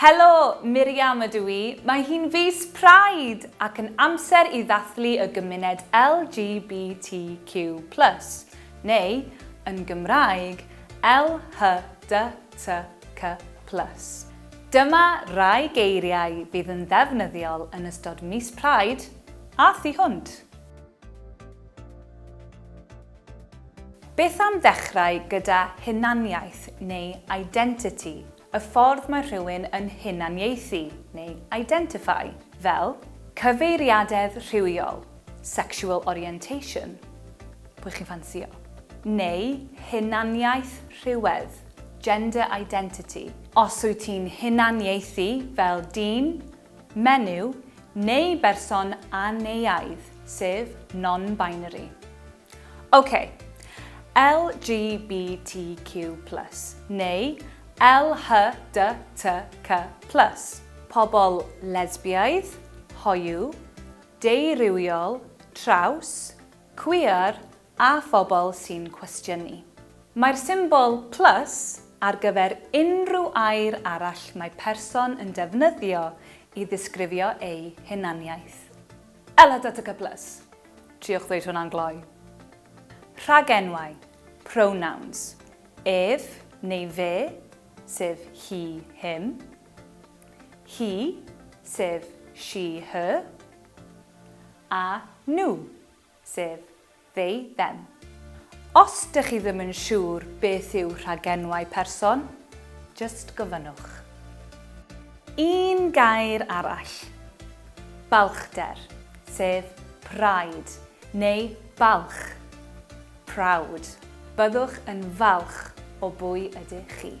Helo, Miriam ydw i. Mae hi'n fis Pride ac yn amser i ddathlu y gymuned LGBTQ+, neu, yn Gymraeg, LHDTC+. Dyma rai geiriau fydd yn ddefnyddiol yn ystod mis Pride a thu hwnt. Beth am ddechrau gyda hunaniaeth neu identity, y ffordd mae rhywun yn hunaniaethu neu identify, fel cyfeiriadedd rhywiol, sexual orientation, pwy chi'n ffansïo, neu hunaniaeth rhywedd, gender identity, os wyt ti'n hunaniaethu fel dyn, menyw neu berson anneuaidd, sef non-binary. Ok, LGBTQ+, neu LHDTC+, pobl lesbiaidd, hoyw, deurywiol, traws, cwiar a phobl sy'n cwestiynu. Mae'r symbol plus ar gyfer unrhyw air arall mae person yn defnyddio i ddisgrifio eu hunaniaeth. LHDTC plus. Triwch ddweud hwnna'n gloi. Rhagenwau, pronouns. Ef neu fe, sef he, him. Hi, sef she, her. A nhw, sef they, them. Os dych chi ddim yn siŵr beth yw rhagenwau person, jyst gofynnwch. Un gair arall. Balchder, sef pride, neu balch, proud. Byddwch yn falch o bwy ydych chi.